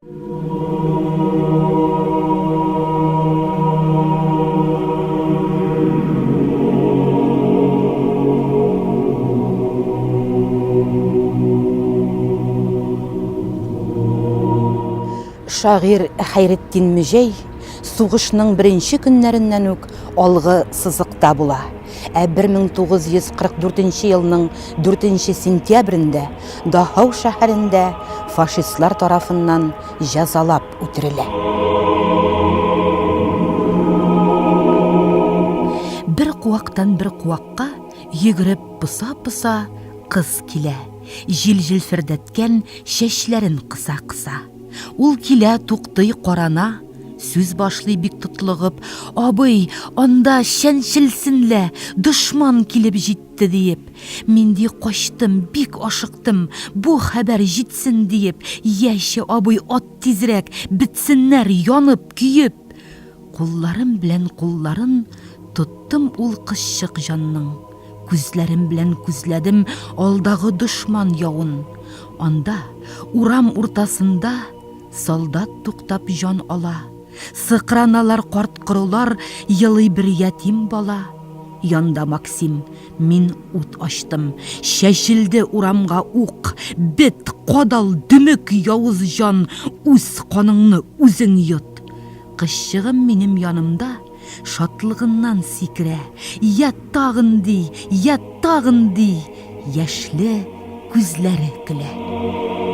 Шагыйрь Хәйретдин Мөҗәй сугышның беренче көннәреннән үк алгы сызыкта була. Ә 1944 елның 4 сентябрендә Дахау шәһәрендә фашистлар тарафыннан җәзалап үтерелә. Бер куактан бер куакка йөгереп поса-поса кыз килә, җил җилфердәткән чәчләрен кыса-кыса. Ул килә, туктый, карана, сүз башлый бик тотлыгып, Абый, анда чәнчелсен лә, дошман килеп җитте, диеп. Мин ди качтым, бик ашыктым, бу хәбәр җитсен, диеп, Яше, абый, ат тизрәк, бетсеннәр, янып, көеп. Кулларым белән кулларын тоттым ул кызчык җанның. Күзләрем белән күзләдем алдагы дошман явын. Анда, урам уртасында, солдат туктап җан ала. Сыкраналар карт-корылар, елый бер ятим бала. Янда Максим, мин ут ачтым. Чәчелде урамга ук. Бет, кадал, дөмек, явыз җан, үз каныңны үзең йот. Кызчыгым минем янымда шатлыгыннан сикерә, я тагын ди, я тагын ди, яшьле күзләре көлә.